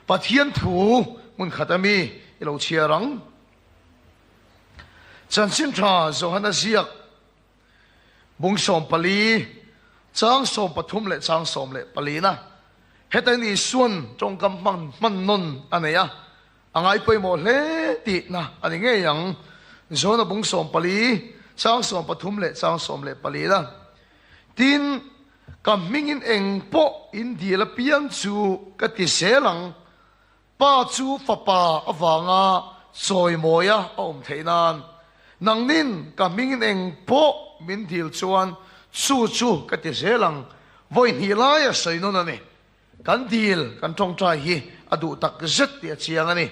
Pathian thu hmun khat a mi i lo chhiar ang. Chanchin tha Johana ziak bung 14, chang 13 leh chang 14 na. Heta in Isuan tawngkam hman hman nawn a nei a, a ngai pawimawh hle tihna a ni ngei ang. Johana bung 14, chang 13 leh chang 14 na. Tin, ka hmingin eng pawh in dil apiang chu ka ti zel ang, Pa chu Fapa avanga chawimawia a awm theih nan, nangnin ka hmingin eng pawh min dil chuan chu chu ka ti zel ang, vawi hnih lai a sawi nawn a ni. Kan dil, kan tawngtai hi a duh tak zet tih a chiang a ni.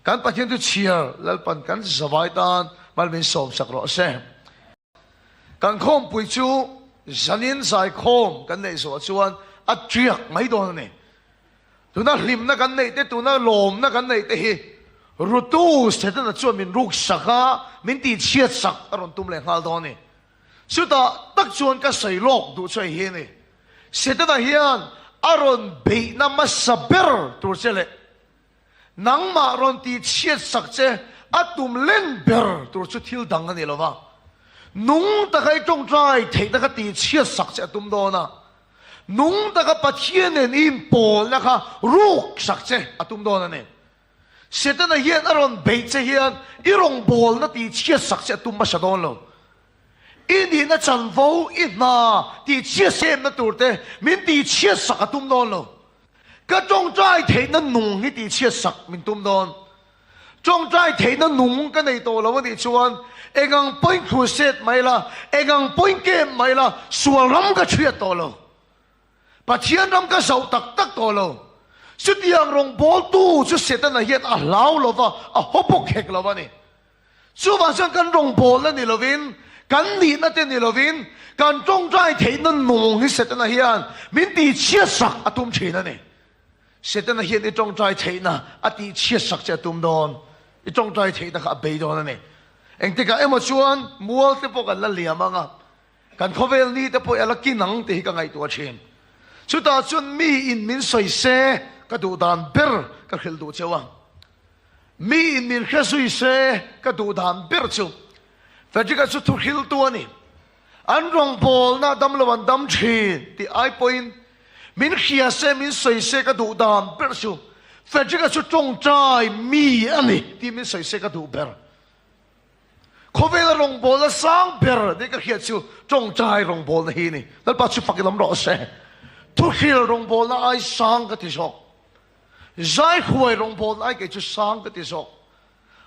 Kan Pathian chu chhiar Lalpan kan zavai tan mal min sawmsak rawh se. Kan khawmpui chu zanin zaikhawm kan neih zawh chuan a tiak mai dawn a ni. Tuna hlimna kan neih te, tuna lawmna kan neih te hi Rutu Setana chuan min ruk sak a, min tihchhiat sak a rawn tum leh nghal dawn a ni. Chutah tak chuan ka sawi lawk duh chu hei hi a ni. Setana hian a rawn beihna hmasa ber tur che leh Nangmah rawn ti chhiat sak che a tum len ber tur chu thil dang a ni lo va. Nung taka i tawngtai theihna kha ti chhiat sak che a tum dawn a. Nung taka Pathian nen i inpawlna kha ruk sak che a tum dawn a ni. Setana hian a rawn beih che hian i rawngbawlna ti chhiat sak che a tum hmasa dawn lo. I nihna chanvo, i hna ti chhiat semna tur te min ti chhiat sak a tum dawn lo. Ka tawngtai theihna nung hi tihchhiat sak min tum dawn. Tawngtai theihna nung ka nei tawh lo a nih chuan eng ang pawhin crusade mai la, eng ang pawhin camp mai la, sual ram ka chhiat tawh lo. Pathian ram ka zauh tak tak tawh lo. Chutiang rawngbawltu chu Setana hian a hlau lo va, a haw bawk hek lo a ni. Chuvang chuan kan rawngbawlna ni lovin, kan nihna te ni lovin, kan tawngtai theihna nung hi Setana hian min tihchhiat sak a tum thin a ni. Setana hian i tawngtai theihna a tihchhiat sak che a tum dawn. I tawngtai theihna kha a bei dawn a ni. Engtikah emaw chuan mual te pawh kan la liam ang a, kan khawvel ni te pawh i a la kin ang tih hi ka ngaihtuah thin. Chutah chuan mi in min sawi se ka duh dan ber ka hrilh duh cheu a. Mi in min hre zui se ka duh dan ber chu Frederick-a chu thuhriltu a ni. An rawngbawlna dam lo an dam thin tih ai pawhin min hria se min sawi se ka duh dan ber chu Frederick-a chu tawngtai mi a ni tih min sawi se ka duh ber. Khawvela rawngbawlna sang ber nih ka hriat chu tawngtai rawngbawlna hi a ni. Lalpa chu fak i lam rawh se. Thuhril rawngbawlna ai sang ka ti zawk. Zai huai rawngbawlna ai kei chu sang ka ti zawk.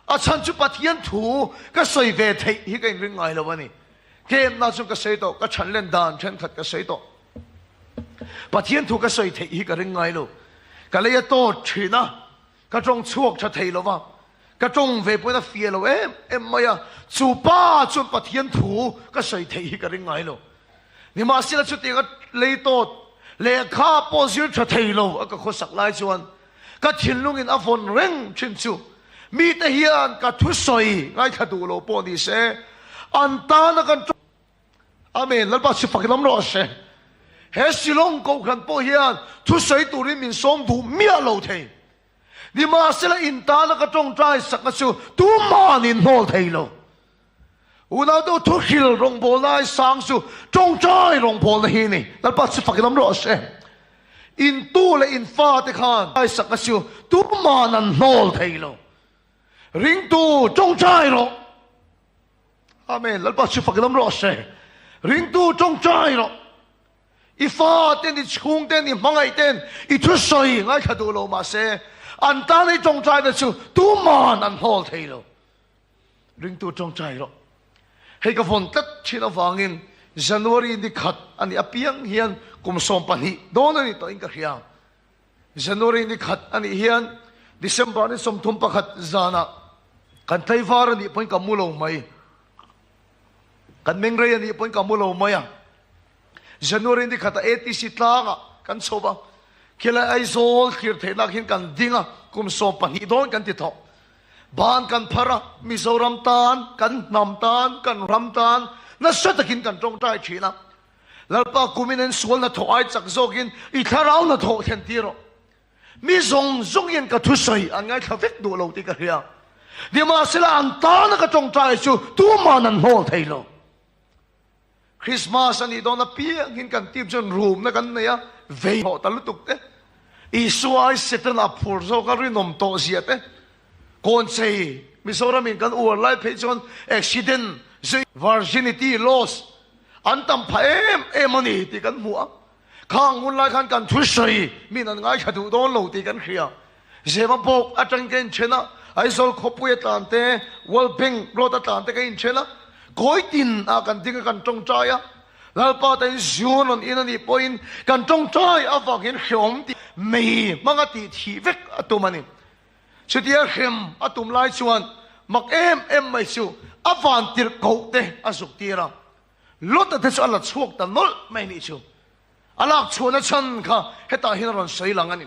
A chhan chu Pathian thu ka sawi ve theih hi ka inring ngai lo a ni. Tlemna chu ka sawi tawh, ka chhan len dan thenkhat ka sawi tawh. Pathian thu ka sawi theih hi ka ring ngai lo. Ka lei a tawt thin a, ka tawng chhuak tha thei lo va, ka tawng ve pawhin a fiah lo em em mai a, chu pa chuan Pathian thu ka sawi theih hi ka ring ngai lo. Nimahsela chutianga lei tawt lehkha pawh zir tha thei lo a ka khawsak lai chuan ka thinlungin a vawn reng thin chu mite hian ka thusawi ngaithla duh lo pawh ni se an tana kan Amen Lalpa chu fak lam rawh se. He Shillong kohhran pawh hian thusawi turin min sawm duh miah lo thei. Nimahsela in tana ka tawngtai sakna chu tuman in hnawl thei lo. Unau deuh thuhril rawngbawlna ai sang chu tawngtai rawngbawlna hi a ni. Lalpa chu fak lam rawh se. In tu leh in fate khan aisakna chu tuman an hnawl thei lo. Ringtu tawngtai rawh. Amen. Lalpa chu fak lam rawh se. Ringtu tawngtai rawh. I faten, i chhungten, i hmangaihten i thusawi ngaithla duh lo mahse an tan i tawngtaina chu tuman an hnawl thei lo. Ringtu tawngtai rawh. Hei ka vawn tlat thin avangin January ni khat a nih apiang hian kum 12 dawn a ni tawhin ka hria. January ni khat a nih hian December ni 31 zanah kan tlaivar a nih pawhin ka mu lo mai. Kan mengrei a nih pawhin ka mu lo mai a. January ni khatah ATC tlangah kan chho va, khilai Aizawl thlir theihnak hian kan ding a, kum 12 dawn kan ti thawk. Ban kan phar a, Mizoram tan, kan hnam tan, kan ram tan nasa takin kan tawngtai thin a. Lalpa kumin an sual hnathawh ai chak zawkin i thlarau hnathawh thlen tir rawh. Mi zawng zawng hian ka thusawi an ngaithla vek duh lo tih ka hria. Nimahsela an tana ka tawngtai chu tuman an hnawl thei lo. Christmas a nih dawn apiangin kan team chuan rumna kan nei a, vei hlawh ta lutuk te, Isua ai Satan a phur zawk a rinawm tawh zia te, Kawnchei Mizoram in kan uar lai phei chuan accident zui virginity loss an tam phah em em a ni tih kan hmu a, khang hun lai khan kan thusawi min an ngaithla duh dawn lo tih kan hria. Zema bawk atang ka inthen a, Aizawl khawpui a tlan te, World Bank road a tlan te ka inthen a, kawi tin ah kan ding a kan tawngtai a, Lalpa tain Zion rawn in a nih pawhin kan tawngtai avangin hreawm tih mei hmanga tih thih vek a tum a ni. Chutia hrem a tum lai chuan mak em em mai chu a van tirh koh te a zuk tir a, Lota te chu a la chhuak ta nawlh mai nih chu. A lak chhuahna chhan kha hetah hian a rawn sawi lang a ni.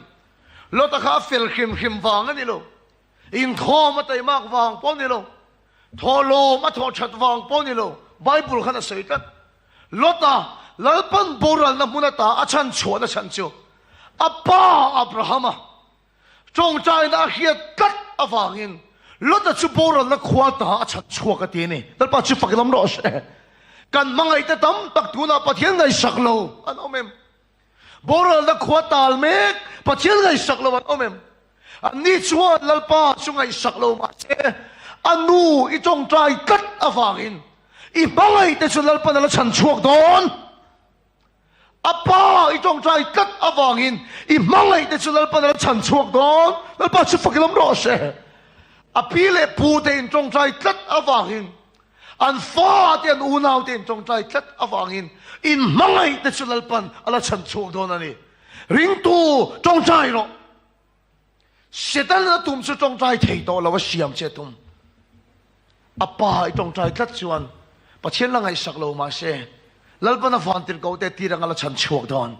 Lota kha a fel hrim hrim vang a ni lo. Inkhawm a taimak vang pawh a ni lo. Thawhlawm a thawh that vang pawh a ni lo. Bible khan a sawi tlat. Lota Lalpan boralna hmun ata a chhan chhuahna chhan chu a pa Abrahama Tawngtaina a hriat tlat avangin Lota chu boralna khua ta a chhat chhuak a ti a ni. Lalpa chu fak lam rawh se. Kan hmangaihte tam tak tunah Pathian ngaihsak lo an awm em? Boralna khua tal mek Pathian ngaihsak lo an awm em? Anni chuan Lalpa chu ngaihsak lo mahse a nu i tawngtai tlat avangin i hmangaihte chu Lalpan a la chhan chhuak dawn. A pa i tawngtai tlat avangin i hmangaih te chu Lalpan a la chhan chhuak dawn. Lalpa chu fak i lawm rawh se. A pi leh pu te in tawngtai tlat avangin, an fa te an unau te in tawngtai tlat avangin in hmangaih te chu Lalpan a la chhan chhuak dawn a ni. Ringtu tawngtai rawh. Satan a tum chu tawngtai thei tawh lo a siam che tum. A pa i tawngtai tlat chuan Pathian la ngaihsak lo mahse Lalpan a vantir ko te tir anga la chhan chhuak dawn.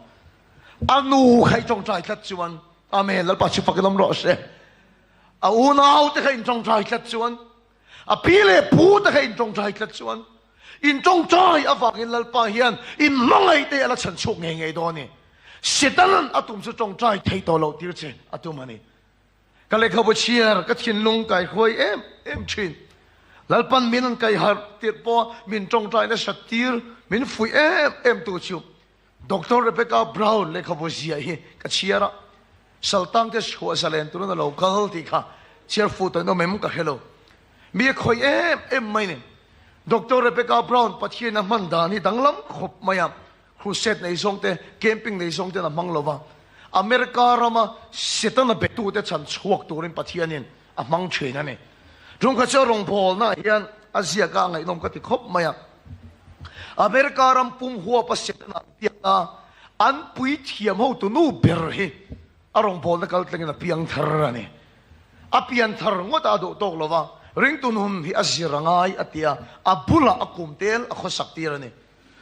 A nu kha i tawngtai tlat chuan Amen Lalpa chu fak in awm rawh se. A unau te kha in tawngtai tlat chuan A pi leh pu te kha in tawngtai tlat chuan in tawngtai avangin Lalpa hian in hmangaih te a la chhan chhuak ngei ngei dawn a ni. Setanan a tum chu tawngtai thei tawh loh tir che a tum a ni. Ka lehkhabu chhiar ka thinlung kai huai em em thin. Lalpan min an kai harh tirh pawh min tawngtai nasat tir min fuih em em tu chu Doctor Rebecca Brown lehkhabu ziah hi ka chhiar a, Saltangte chhuah zalen turin a lo kal tih kha chhiar fuh tawhin awm em ka hre lo. Mi a khawih em em mai ni. Doctor Rebecca Brown Pathian a hman dan hi danglam khawp mai a, crusade nei zawng te, camping nei zawng ten a hmang lo va. America rama Setana betute chhan chhuak turin Pathianin a hmang thin a ni. Tumkhat chu a rawngbawlnaah hian a ziak a, a ngaihnawm ka ti khawp mai a. America ram pum huapa Setana an biakna an puithiam hotu nu ber hi a rawngbawlna kal tlangin a piang thar a ni. A pian thar ngawt a duh tawk lo va, ringtu nun hi a zir a ngai a ti a, a bulah a kum tel a khawsak tir a ni.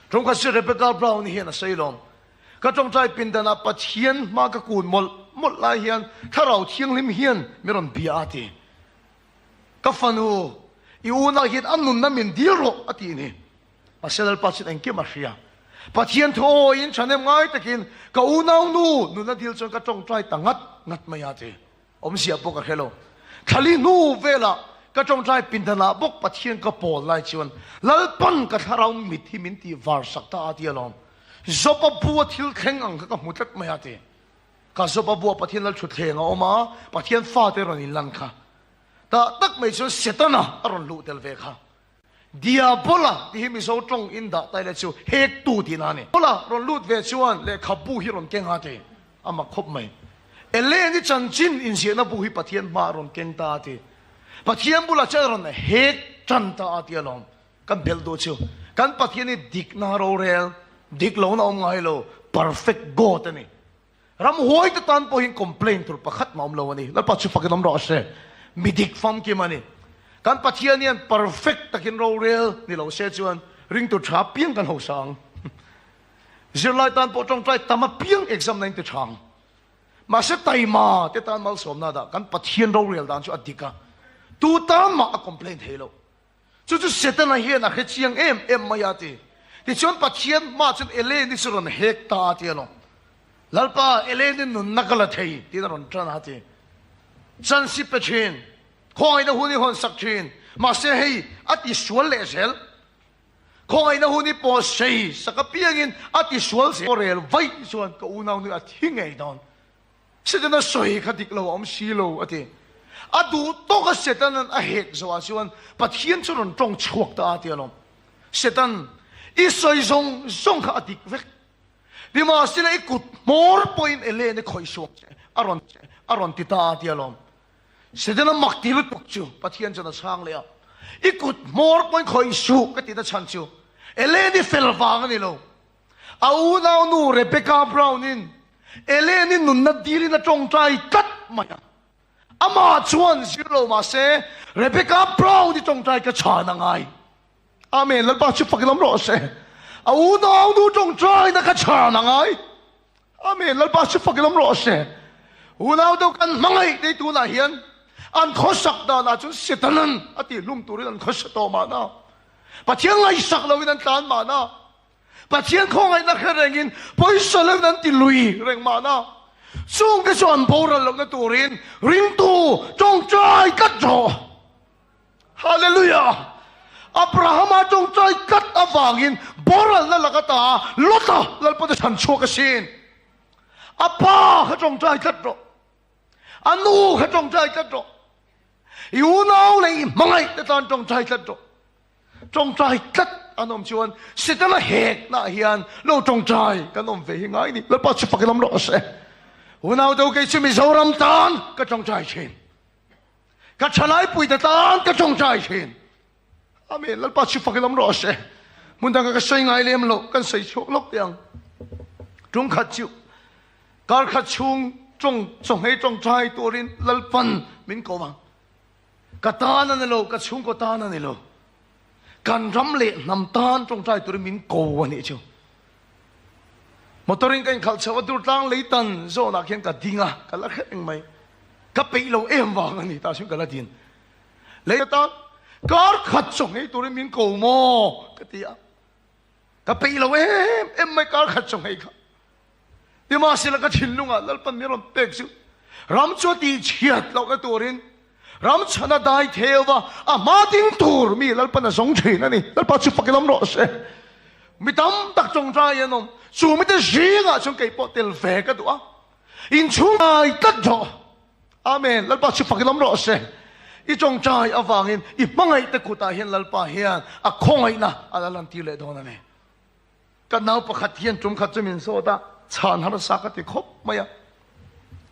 Tumkhat chu Rebecca Brown hian a sawi lawm. Ka tawngtai pindanah Pathian hma ka kun mawlh mawlh lai hian Thlarau Thianghlim hian min rawn bia a ti. Ka fanu, i unau hian a nunna min dil rawh a tih ni. Mahse Lalpa chuan engkim a hria. Pathian thu awiin thahnem ngai takin ka unau nu nunna dil chuan ka tawngtai ta ngat ngat mai a ti. Awmzia pawh ka hre lo. Thlali hnu velah ka tawngtai pindanah bawk Pathian ka pawl lai chuan Lalpan ka thlarau mit hi min tih var sak ta a ti alawm. Job-a bua thil thleng ang kha ka hmu tlat mai a ti. Ka Job-a bua Pathian lal thutthleng a awm a, Pathian fate rawn inlan kha. Tah tak mai chuan Setana a rawn luh tel ve kha. Diabola tih hi Mizo tawng in dah tai leh chu hektu tihna a ni. Bola rawn lut ve chuan lehkha bu hi rawn keng a ti. A mak khawp mai. Ellen i chanchin inziahna bu hi Pathian hma a rawn keng ta a ti. Pathian bulah chuan a rawn hek tan ta a ti alawm. Kan belh duh chu kan Pathian hi dikna rorel, dik lohna awm ngai lo, perfect God a ni. Ramhuai te tan pawhin complain tur pakhat mah awm lo a ni. Lalpa chu fakin awm rawh se. Mi dik famkim a ni. Kan Pathian hian perfect takin rorel ni lo se chuan ringtu tha piang kan hausa ang. Zirlai tan pawh tawngtai tam apiang exam na in ti tha ang. Mahse taima te tan malsawmna dah kan Pathian rorel dan chu a dik a. Tu tan mah a complain thei lo. Chu chu Setana hian a hre chiang em em mai a ti. Tichuan Pathian hma chuan Eleni chu rawn hek ta a ti alawm. Lalpa, Elaine-i nunna ka la thei, tiin a rawn ṭan a ti. Chance i pe ṭhin, khawngaihna hun i hawnsak ṭhin, mahse hei a ti sual leh zel. Khawngaihna hun i pawh sei sak apiangin a ti sual zel. Rel vaih chuan ka unau nui a thi ngei dawn. Setana sawi kha dik lo a awm si lo, a ti. A duh tawk a Setanan a hek zawhah chuan Pathian chu rawn tawng chhuak ta a ti alawm. Setan, i sawi zawng zawng kha a dik vek. Nimahsela i kut hmawr pawhin Elaine i khawih suak che a rawn a rawn ti ta a ti alawm. Setana mak ti lutuk chu Pathian chuan a chhang leh a, I kut hmawr pawhin khawih suh ka ti ta chhan chu Elaine i fel vang a ni lo. A unaunu Rebecca Brown-in Elaine-i nunna dilin a tawngtai tlat mai a. Amah chuan zir lo mahse Rebecca Brown-i tawngtai ka chhan a ngai. Amen, Lalpa chu fak lam rawh se. A unaunu tawngtaina ka chhan a ngai. Amen, Lalpa chu fak lam rawh se. Unau deuh kan hmangaih te tunah hian an khawsak danah chuan Setanan a tihhlum turin an khawsa tawh mahna. Pathian ngaihsak loin an tlan mahna. Pathian khawngaihna hre rengin pawisa loin an ti lui reng mahna. Chungte chu an boral lohna turin ringtu tawngtai tlat rawh. Hallelujah! Abrahama tawngtai tlat avangin boralna laka ta Lota Lalpate chhan chhuak asin. A pa kha tawngtai tlat rawh. A nu kha tawngtai tlat rawh. I unau leh i hmangaih te tan tawngtai tlat rawh. Tawngtai tlat an awm chuan Setana hekna ah hian lo tawngtai kan awm ve hi ngai ni. Lalpa chu fak i lam rawh se. Unau deuh kei chu Mizoram tan ka tawngtai thin. Ka thalaipui te tan ka tawngtai thin. Amen. Lalpa chu fak i lam rawh se. Hmun danga ka sawi ngai lem lo, kan sawi chhuak lawk teh ang. Tum khat chu kar khat chhung tawng chawhmei tawngtai turin Lalpan min ko ang. Ka tan a ni lo, ka chhungkaw tan a ni lo. Kan ram leh hnam tan tawngtai turin min ko a nih chu. Motor in ka inkhalh chhoh a, Durtlang leitan zawnah khian ka ding a, ka la hreh reng mai. Ka peih lo em vang a ni tah chuan ka la din. Lei atan kar khat chaw nghei turin min ko maw ka ti a. Ka peih lo em em mai kar khat chaw nghei kha. Nimahsela ka thinlungah Lalpan min rawn pek chu ram chu a tihchhiat lohna turin ram chhana dai theu va a hma ding tur mi Lalpan a zawng thin a ni. Lalpa chu fak i lam rawh se. Mi tam tak tawngtai an awm. Chu mite zingah chuan kei pawh tel ve ka duh a. Inchhung ngai tlat rawh. Amen. Lalpa chu fak i lam rawh se. I tawngtai avangin i hmangaihte kutah hian Lalpa hian a khawngaihna a la lantir leh dawn a ni. Ka nau pakhat hian tum khat chu min zawt a, chhan harsa ka ti khawp mai a.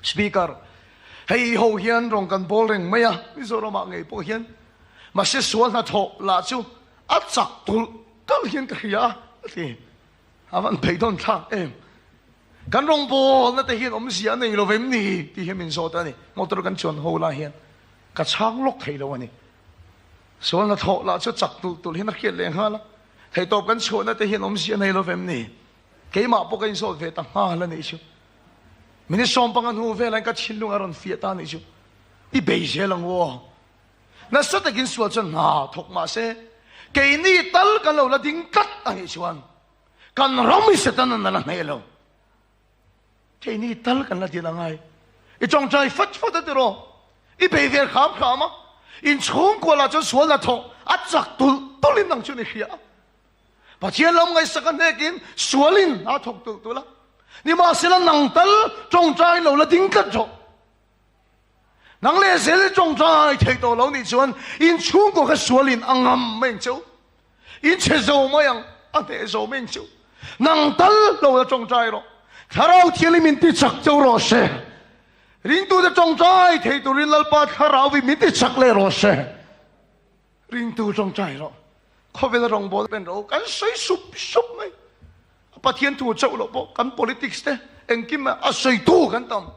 Speaker, hei ho hian rawn kan bawl reng mai a, Mizoramah ngei pawh hian. Mahse sual hnathawh lah chu a chak tulh tulh hian ka hria a, a ti. A van phei dawn thlak em? Kan rawngbawlna te hian awmzia a nei lo vem ni tih hian min zawt a ni. Motor kan chuan ho lai hian ka chhang lawk thei lo a ni. Sual hnathawh lah chu chak tulh tulh hian a hriat leh nghal a. Theihtawp kan chhuahna te hian awmzia a nei lo vem ni? Keimah pawh ka inzawt ve ta nghal a nih chu. Minute sawmpanga hnu velah ka thinlung a rawn fiah ta a nih chu. I bei zel ang u aw. Nasa takin sual chuan hna thawk mah se, keini tal kan lo la ding tlat a nih chuan kan ram hi Satan an la hneh lo. Keini tal kan la din a ngai. I tawngtai fat fat a tiraw? I bei vel kham kham a, inchhungkua lah chuan sual hnathawh a chak tulh tulhin nang chuan i hria a. Pathian lam ngaihsak a hnekin sualin a thawk tulh tulh a. Nimahsela nang tal tawngtai lo la ding tlat rawh. Nang leh zel i tawngtai thei tawh lo nih chuan inchhungkaw kha sualin a ngam mai ang che u. In chhe zo mai ang, a hneh zo mai ang che u. Nang tal lo la tawngtai rawh. Thlarau Thianghlim min ti chak cheu rawh se. Ringtute tawngtai thei turin Lalpa Thlarau in min ti chak leh rawh se. Ringtu tawngtai rawh. Khawvela rawngbâwl pen rawh u. Kan sawi sup sup mai. Pathian thu chauh loh pawh kan politics te engkim a sawitu kan tam.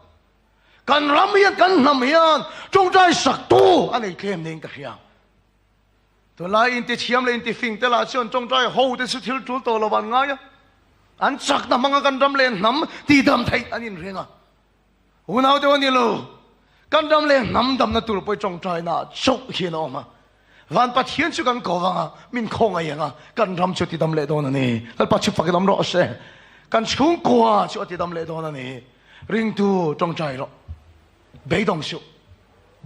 Kan ram hian kan hnam hian tawngtai saktu a nei tlem niin ka hria. Tunlai intithiam leh intifing te lah chuan tawngtai ho te chu thil tul tawh lo an ngai a. An chakna hmanga kan ram leh hnam tihdam theih an inring a. Unau deuh a ni lo. Kan ram leh hnam damna tur pawh i tawngtaina chauh hian a awm a. Van Pathian chu kan ko vang a, min khawngaih ang a, kan ram chu tidam leh dawn a ni. Lalpa chu fak i lam rawh se. Kan chhungkua chu a tidam leh dawn a ni. Ringtu tawngtai rawh. Beidawng suh.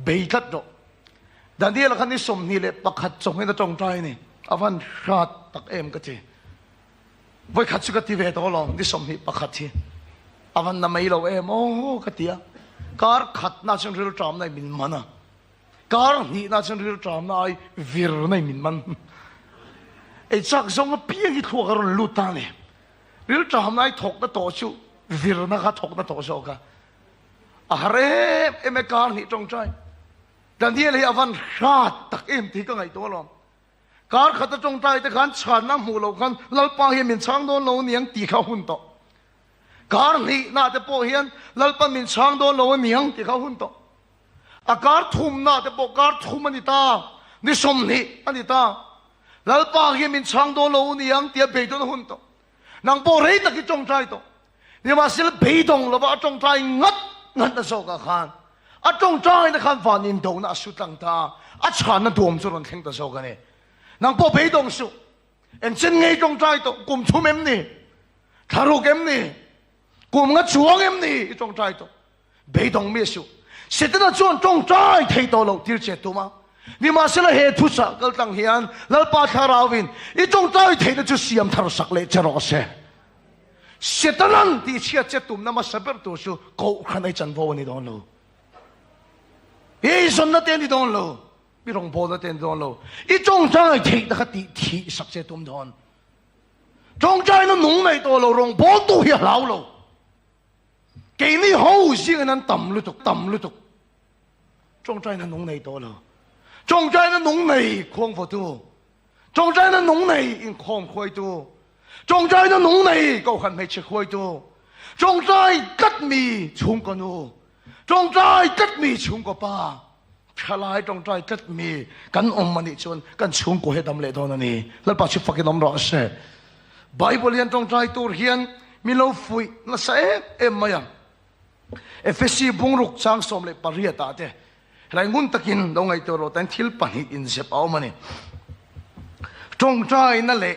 Bei tlat rawh. Daniel-a khan ni 21 chawngin a tawngtai a ni. A van hrat tak em ka ti. Vawikhat chu ka ti ve tawh alawm, ni 21 hi. A van na mai lo em aw ka ti a. Kar khatna chuan rilṭamna in min man a. Kar hnihna chuan rilṭamna ai virna in min man. Ei chak zawng apiang hi thluak a rawn lut ta a ni. Rilṭamna ai thawkna tawh chu virna kha thawkna tawh zawk a. A har em em e kar hnih ṭawngṭai. Daniel hi a van hrat tak em tih hi ka ngaihtuah alawm. Kar khat a ṭawngṭai te khan chhanna hmuh loh khan Lalpa hian min chhang dawn lo aniang tih kha a hun tawh. Kar hnihna te pawh hian Lalpa min chhang dawn lo aniang tih kha a hun tawh. A kar thumna te pawh kar thum a ni ta, ni 20 a ni ta. Lalpa hian min chhang dawn lo aniang tia beidawn a hun tawh. Nang pawh rei tak i ṭawngṭai tawh. Nimahsela beidawng lova a ṭawngṭai ngat ngat na zawkah khan a ṭawngṭaina khan van indona a su tlang ta, a chhanna duam chu rawn thleng ta zawk a ni. Nang pawh beidawng suh. Engchen ngei ṭawngṭai tawh? Kum thum em ni? Thla ruk em ni? Kum nga chuang em ni i ṭawngṭai tawh? Beidawng mi suh. Setana chuan ṭawngṭai thei tawh loh tir che tum a. Nimahsela he thuchah kal tlang hian Lalpa Thlarauin i ṭawngṭai theihna chu siam thar sak leh che rawh se. Setanan tih chhiat che tumna hmasa ber tur chu Kohhran ei chanvo a ni dawn lo. I eizawnna te a ni dawn lo. I rawngbawlna te a ni dawn lo. I ṭawngṭai theihna kha tih thih sak che tum dawn. Ṭawngṭaina nung nei tawh lo rawngbawltu hi a hlau lo. Keini ho zingin an tam lutuk, tam lutuk. Ṭawngṭaina nung nei tawh lo. Ṭawngṭaina nung nei khuangvawtu. Ṭawngṭaina nung nei inkhawm khuaitu. Ṭawngṭaina nung nei kohhran hmeichhe khuaitu. Ṭawngṭai tlat mi chhungkaw nu. Ṭawngṭai tlat mi chhungkaw pa. Thalai ṭawngṭai tlat mi kan awm a nih chuan kan chhungkaw hi a dam leh dawn a ni. Lalpa chu fakin awm rawh se. Bible hian ṭawngṭai tur hian min lo fuih nasa em em mai a. Efesi bungruk chang 18 ah te helai ngun takin lo ngaihtuah rawh tain thil pahnih inzep a awm a ni. Ṭawngṭaina leh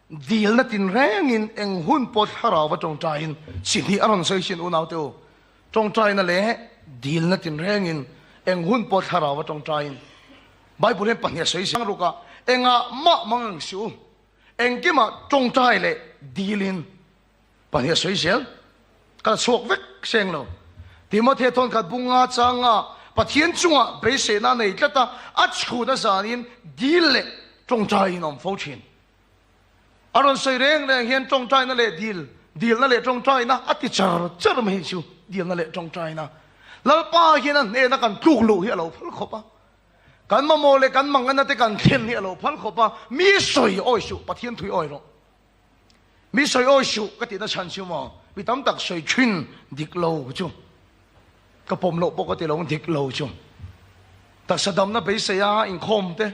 dilna tinrengin eng hun pawh thlarau va ṭawngṭaiin chi hnih a rawn sawi thin unaute u. Ṭawngṭaina leh dilna tinrengin eng hun pawh thlarau va ṭawngṭaiin Bible hian pahnih a sawi zing ruk a, engah mah mang ang si u, engkimah ṭawngṭai leh dilin pahnih a sawi zel. Ka la chhuak vek seng lo. Timothea thawnkhat bunga changa Pathian chungah beiseina a nei tlat a, a chhun a zanin dil leh ṭawngṭaiin a awm fo ṭhin. A rawn sawi reng reng hian ṭawngṭaina leh dil, dilna leh ṭawngṭaina a ti char char mai chu, dilna leh ṭawngṭaina. Lalpa hian a hnena kan tluk luh hi a lo phal khawp a. Kan mamawh leh kan mangana te kan thlen hi a lo phal khawp a, mi sawi awi suh, Pathian thui awi rawh. Mi sawi awi suh ka tihna chhan chu maw, mi tam tak sawi thin dik lo chu ka pawm loh pawh ka ti lo, dik lo chu. Taksa damna beisei a inkhawm te,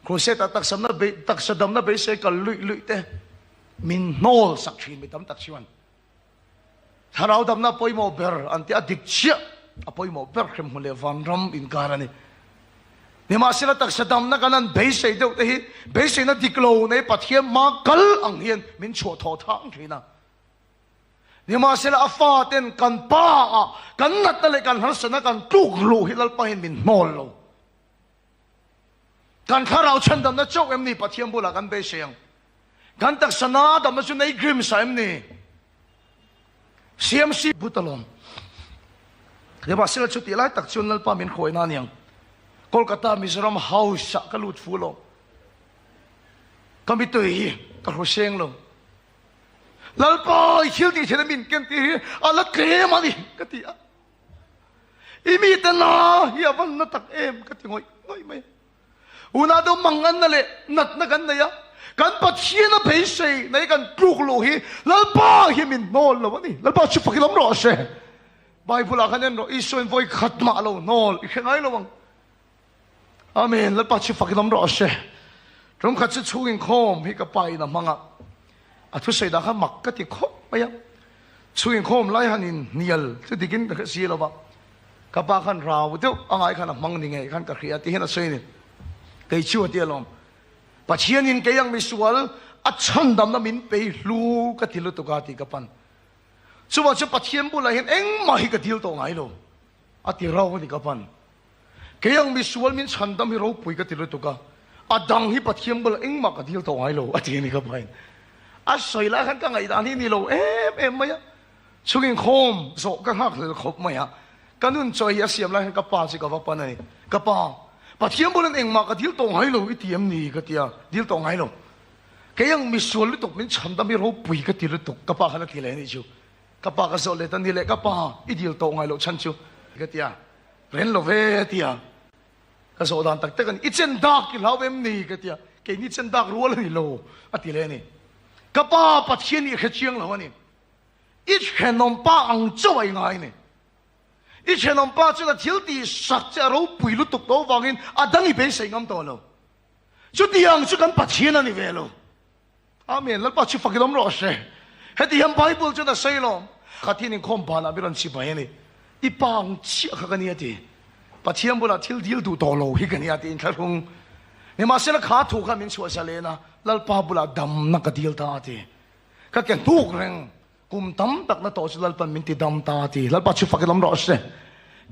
crusade ah taksa taksa damna beisei kal luih luih te min hnawl sak thin mi tam tak chuan. Thlarau damna pawimawh ber an ti a, dik chiah a pawimawh ber hremhmun leh vanram inkar a ni. Nimahsela taksa damna kan han beisei deuh te hi beiseina dik lo nei Pathian hma kal ang hian min chhuah thawh thang thin a. Nimahsela a faten kan pa ah kan natna leh kan harsatna kan tluk luh hi Lalpa hian min hnawl lo. Kan thlarau chhandamna chauh em ni Pathian bulah kan beisei ang? Kan taksa na damna chu nei grim sa em ni? CMC but alawm. Nimahsela chutih lai tak chuan Lalpa min hruaina a niang. Kolkata Mizoram House ah ka lut fu lo. Ka mitui hi ka hru seng lo. Lalpa i thil tih theihna min ken tir hi a la tlem a ni ka ti a. I mite na hi a van na tak em ka ti ngawih ngawih mai. Unau deuh manganna leh natna kan nei a, kan Pathian a beisei nei kan tluk luh hi Lalpa hi min hnawl lo a ni. Lalpa chu fakin awm rawh se. Bible ah khan en rawh, Isuain vawi khat mah lo hnawl i hre ngai lo ang. Amen, Lalpa chu fakin awm rawh se. Tum khat chu chhung inkhawm hi ka pa in a hmang a, a thusawi dah kha mak ka ti khawp mai a. Chhung inkhawm lai han in hnial chu dikin ka hre si lo va, ka pa khan rau deuh a ngai khan a hmang ni ngei khan ka hria ti hian a sawi a ni. Kei chu a ti alawm, Pathianin kei ang misual. A chhandamna min pei hlu ka ti lutuk a tih ka pan. Chuvang chuan Pathian bulah hian engmah hi ka dil tawh ngai lo a ti rau a ni ka pan. Kei ang misual min chhandam hi ropui ka ti lutuk a, a dang hi Pathian bulah engmah ka dil tawh ngai lo a ti a ni ka pain. A sawi lai khan ka ngaihdan hi ni lo em em mai a, chhunginkhawm zawh ka nghakhlel khawp mai a, ka nun chawi hi a siam lai khan ka pa chu ka va pan a ni. Ka pa, Pathian bulah engmah ka dil tawh ngai lo i ti em ni ka ti a, dil tawh ngai lo. Kei ang misual lutuk min chhandam hi ropui ka ti lutuk ka pa khan a ti leh a nih chu. Ka pa ka zawh let a ni leh ka pa i dil tawh ngai loh chhan chu ka ti a, ren lo ve a ti a. Ka zawh dan tak tak a ni, i chen dak i hlau em ni ka ti a, keini chen dak rual a ni lo a ti leh a ni. Ka pa Pathian i hre chiang lo a ni, i thenawm pa ang chauh a i ngai a ni. I thenawm pa chuan a thil tih sak che a ropui lutuk tawh avangin a dang i beisei ngam tawh lo. Chutiang chu kan Pathian a ni ve lo. Amen. Lalpa chu fakin awm rawh se. Heti hian Bible chuan a sawi lo. Khathian inkhawm banah mi rawn chibai a ni. I pa ang chiah kha ka nia ti. Pathian bulah thil dil duh tawh lo hi ka nia tiin thlahrung. Nimahsela kha thu kha min chhuah zalen a, Lalpa bulah damna ka dil ta a ti. Ka ke hnuk reng. Kum tam tak na tawh chu Lalpan min ti dam ta a ti. Lalpa chu fakin awm rawh se.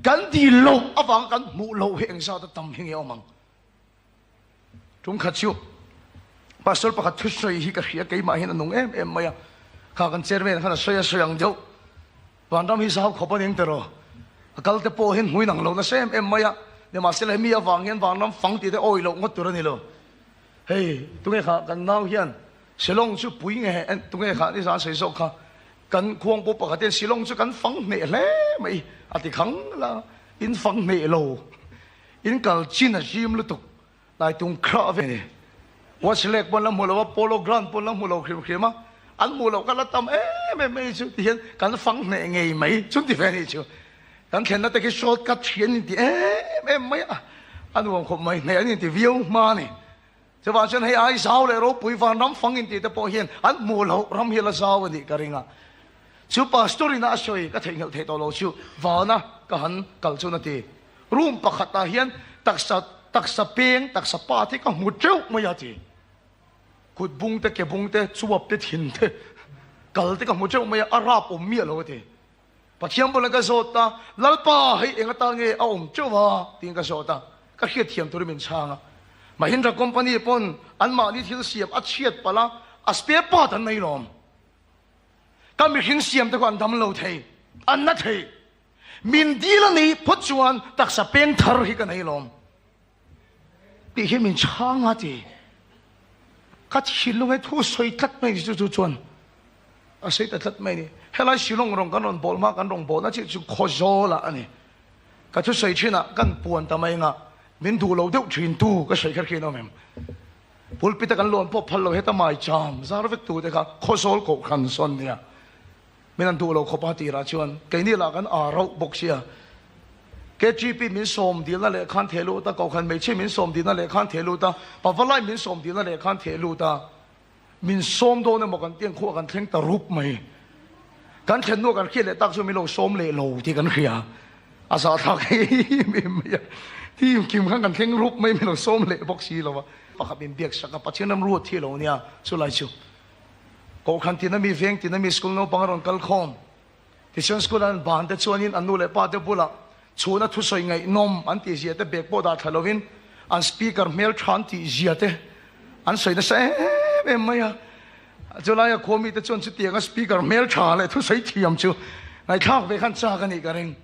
Kan dil loh avanga kan hmuh loh hi engzat a tam hi nge awm ang. Tum khat chu Pastor pakhat thusawi hi ka hria keimah hian a nung em em mai a, kha kan chairman khan a sawi a sawi ang deuh, Vanram hi zau khawp a ning tiraw, a kal te pawh hian hmuin ang lo nasa em em mai a, nimahsela hemi avang hian Vanram fang tih te awi loh ngawt tur a ni lo. Hei tunge kha kan nau hian Shillong chu pui nge tunge kha nizan sawi zawk kha kan khuang pawh pakhat hian Shillong chu kan fang hneh hle mai a ti khang la, in fang hneh lo. In kal chin a hlim lutuk lai tung khrah ve ni. Watch lek pawn la hmu lo a, polo ground pawn la hmu lo hrim hrim a, an hmuh loh kha la tam em em mai chu ti hian kan fang hneh ngei mai chun ti ve ni chu. Kan thlenna te khi short cut hri an inti em em mai a, a nuam khawp mai hneh an inti viau hma a ni. Chuvang chuan hei ai zau leh ropui vanram fang intih te pawh hian an hmuh loh ram hi la zau a nih ka ring a. Chu pastor ina a sawi ka theihnghilh theih tawh lo chu vana ka han kal chuan a ti. Room pakhatah hian taksa taksa peng taksa pa te ka hmu teuh mai a ti. Kut bung te ke bung te chuap te thin te kal te ka hmu teuh mai a, a rap awm miah lo a ti. Pathian bulah ka zawt a, Lalpa hei eng atan nge a awm teuh a tiin ka zawt a, ka hriatthiam turin min chhang a. Mahindra company pawn anmahni thil siam a chhiat palh a, a spare part an nei lawm. Ka mihring siam te kha an dam lo thei, an na thei. Min dil a nih phawt chuan taksa peng thar hi ka nei lawm tih hi min chhang a ti. Ka thinlung he thu sawi tlat mai ni chu chu chuan a sawi ta tlat mai ni. Helai Shillong rawng kan rawn bawl hma kan rawn bawlna chiah chu Khawzawlah a ni. Ka thu sawi thinah kan puan ta mai anga min duh lo deuh thin tu ka sawi kher khi an awm em. Pulpit a kan lawn pawh phal lo heta maicham zar vek tu te kha Khawzawl kohhran sawn nia. Min an duh lo khawp a tirah chuan keini lah kan aa rauh bawk sia. KGP min sawm dilna leh khan theh lut a, Kohhran hmeichhia min sawm dilna leh khan theh lut a, Pavalai min sawm dilna leh khan theh lut a. Min sawm dawn emaw kan tiang khuah kan thleng ta rup mai. Kan thlen hnuah kan hriat leh tak chu min lo sawm leh lo tih kan hria. A zahthlak em em mai a. Team kim khan kan thleng rup mai min lo sawm leh bawk si lo a. Pakhat min biak sak a, Pathian ram ruat hi a lo nia chulai chu. Kohhran tina mi, veng tina mi school naupang a rawn kal khawm. Tichuan school an ban te chuanin an nu leh pa te bulah chhuna thusawi ngaihnawm an tih zia te bag pawh dah thla lovin an speaker hmel tha an tih zia te an sawi nasa em em mai a. Chulaia khua mite chuan chutianga speaker hmel tha leh thusawi thiam chu ngaihthlak ve khan chak a nih ka ring.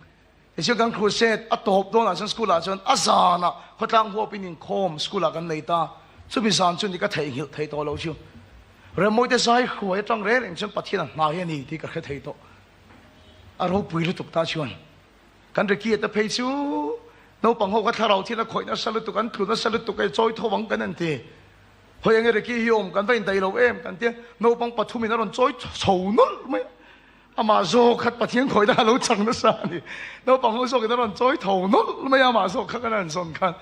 Tichuan kan crusade a tawp dawnah chuan school ah chuan a zanah khawtlang huapin inkhawm school ah kan nei ta. Chumi zan chu ni ka theihnghilh thei tawh lo chu. Remmawite zai hruai atang reng reng chuan Pathian a hnai a ni tih ka hre thei tawh. A ropui lutuk ta chuan kan Ricky-a te phei chu naupang ho kha thlarau thil a khawih nasa lutuk, an tlu nasa lutuk e, chawi tho ang kan an ti. Hawi enge Ricky hi awm kan va indaih lo em kan tia naupang pathumin a rawn chawi chho nawlh mai a. Amah zawk khat Pathian khawihna a lo chang nasa a ni. Naupang ho zawkin a rawn chawi tho nawlh mai a, amah zawk kha kan han zawn khan.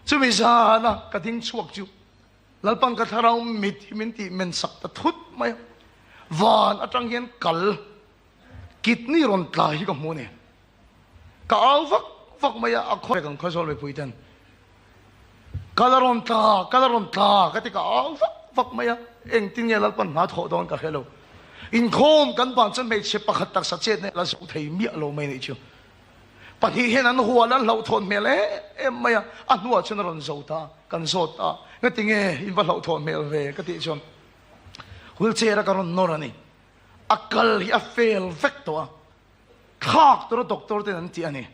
Chumi zana ka ding chhuak chu Lalpan ka thlarau mit hi min tih men sak ta thut mai a. Van atang hian kal kidney rawn tla hi ka hmu a ni. Ka au vak vak mai a, a khaw kan Khawzawl mipui ten kal a rawn tla, kal a rawn tla ka ti ka au vak. vak mai a, engtin nge Lalpan hna thawh dawn ka hre lo. Inkhawm kan ban chuan hmeichhe pakhat taksa chetna la zo thei miah lo mai nih chu. Pahnih hian an hual an hlauhthawn hmel em em mai a, a hnuah chuan a rawn zo ta, kan zawt ta, ngati nge in va hlauhthawn hmel ve ka tih chuan wheelchair a ka rawn nawr a ni, a kal hi a fail vek tawh a, thlak tura doctor ten an ti a ni.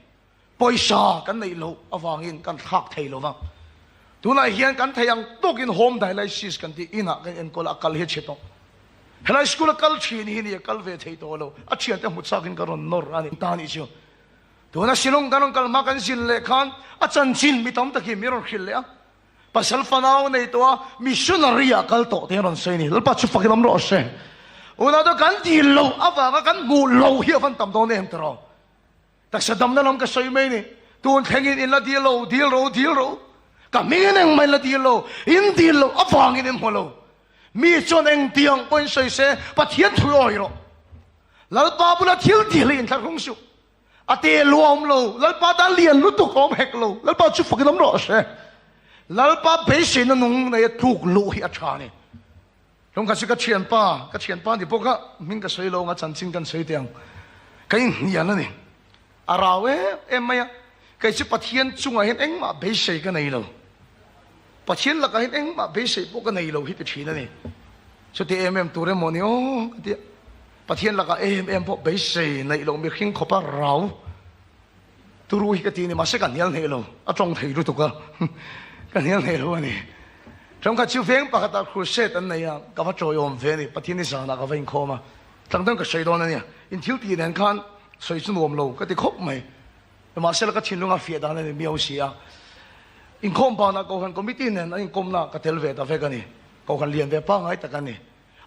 Pawisa kan neih loh avangin kan thlak thei lo va, tunah hian kan thei ang tawkin home dialysis kan tih inah kan enkawl a, a kal hi a chhe tawh. Helai school a kal thin hi ni a kal ve thei tawh lo, a thiante hmu chakin ka rawn nawr a ni ta nih chu. Tuna Shillong kan rawn kal hma kan zin leh khan a chanchin mi tam takin min rawn hrilh leh a, pasal fanau nei tawh a missionary ah kal tawh te an rawn sawi a ni. Lalpa chu fakin awm rawh se. Unau te kan dil loh avanga kan hmuh loh hi a van tam dawn em tiraw? Taksa damna lam ka sawi mai ni. Tun thlengin in la dil lo, dil ro, dil ro. Ka hmingin engmah in la dil lo, in dil lo avangin in hmu lo. Mi chuan engtiang pawhin sawi se, Pathian thu awi rawh. Lalpa bula thil dil hi inthlahrung suh. A te lu a awm lo, Lalpa tan lian lutuk a awm hek lo. Lalpa chu fakin awm rawh se. Lalpa beiseina nung nei a tluk luh hi a tha a ni. Hlawm kha chu ka thianpa, ka thianpa ni bawk a, hming ka sawi lo ang a, chanchin kan sawi teh ang. Ka inhnial a ni. A rau em em mai a, kei chu Pathian chungah hian engmah beisei ka nei lo. Pathian lakah hian engmah beisei pawh ka nei lo hi ti thin a ni. Chuti em em tur emaw ni aw ka ti a, Pathian lakah em em pawh beisei neih loh mihring khawpa rau Turu hi ka ti a ni, mahse ka hnial hneh lo, a tawng thei lutuk a, ka hnial hneh lo a ni. Ṭawngkhat chu veng pakhatah crusade an nei a, ka va tawiawm ve a ni, Pathian i zanah ka va inkhawm a, tlangdang ka sawi dawn a nia, in thil tih nen khan sawi chu nuam lo ka ti khawp mai, mahse la ka thinlung a fiah dan a ni miau si a, inkhawm banah Kohhran committee nen an inkawmna ka tel ve ta vek a ni, Kohhran lian ve pangngai tak a ni.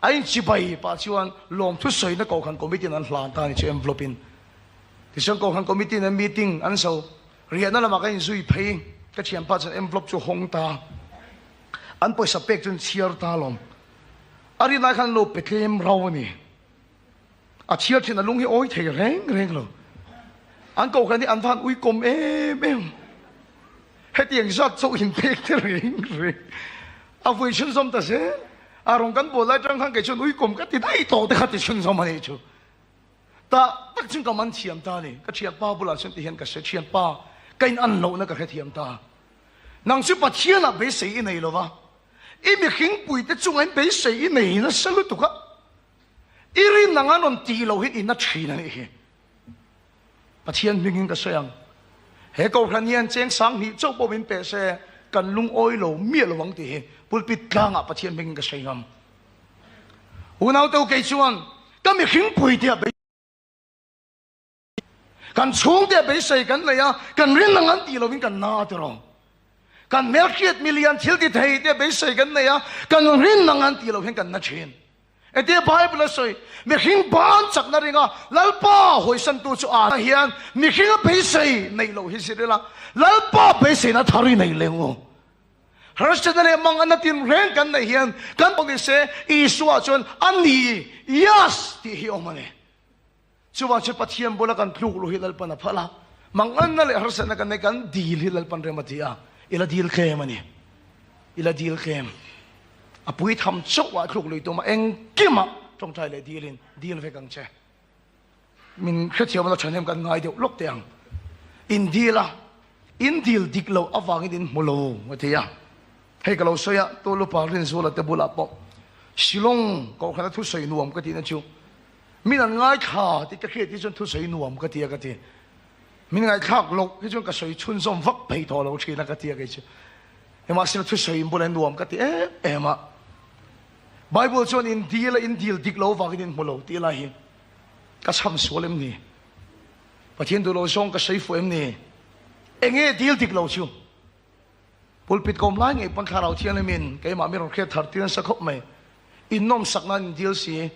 A inchibai pah chuan lawmthu sawina Kohhran Committee in an hlan ta a ni chu envelope in. Tichuan Kohhran Committee in an meeting an zo riahna lamah ka inzui phei, ka thianpa chuan envelope chu hawng ta, an pawisa pek chu an chhiar ta alawm. A rinai khan an lo pe tlem rau a ni. A chhiar thin a lung hi awi thei reng reng lo. An kohhran hi an van uikawm em em. Hetiang zat chauh in pek te reng reng. A vui chhunzawm ta zel. A rawng kan bual lai tang khan kei chuan uikawm ka ti daih tawh te kha ti chhunzawm a nih chu. Tah tak chuan ka man thiam ta a ni. Ka thianpa bulah chuan ti hian ka hre thianpa ka in an lohna ka hrethiam ta. Nang chu Pathianah beisei i nei lo va. I mihringpuite chungah in beisei i nei nasa lutuk a. I rin ang an rawn tih loh hian i na thin a nih hi. Pathian hmingin ka sawi ang. He Kohhran hian cheng 2000 chauh pawh min pe se, kan lungawi lo miah lo ang tih hi pulpit tlangah Pathian hmingin ka sawi ngam. Unau te u kei chuan ka mihring pui tia bei Kan chhungte beisei kan nei a, kan rin ang an tih lovin kan na tiraw. Kan hmelhriat milian thil ti thei te beisei kan nei a, kan rin ang an tih loh hian kan na thin. Engtin Bible a sawi, mihring ban chakna ringa Lalpa hawisantu chu a hian mihringa beisei neih loh hi zir ila, Lalpa beiseina thar i nei leng u. Harsatna leh manganna tinreng kan neih hian kan pawh ni se, Isua chuan a ni, yes, tih hi awm a ni. Chuvang chu Pathian bula kan tluk luh hi Lalpan a phal a, manganna leh harsatna kan nei kan dil hi Lalpan rem a ti a, i la dil tlem a ni. I la dil tlem. A pui tham chauh ah tluk lui tum a, engkimah tawngtai leh dilin dil vek ang che. Min hrethiam a la tha hnem kan ngai deuh lawk teh ang. In dil a, in dil dik loh avangin in hmu lo a ti a. Hei ka lo sawi a, Tulupa Rinzuala te bulah pawh Shillong kohhrana thusawi nuam ka tihna chu Min an ngaithla tih ka hriat hi chuan thusawi nuam ka ti a ka ti. Min ngaihthlak loh hi chuan ka sawi chhunzawm vak phei tawh lo thin a ka ti a kei chu. Nimahsela thusawi in bulah nuam ka ti em em a. Bible chuan in dil a in dil dik lo vangin in hmu lo tih lai hi ka chham sual em ni? Pathian duh lo zawng ka sawi fuh em ni? Enge dil dik lo chu? Pulpit kawm lai ngei pawn Thlarau Thianghlimin keimah mi rawn hriat thar tir nasa khawp mai. In nawmsak nan in dil si.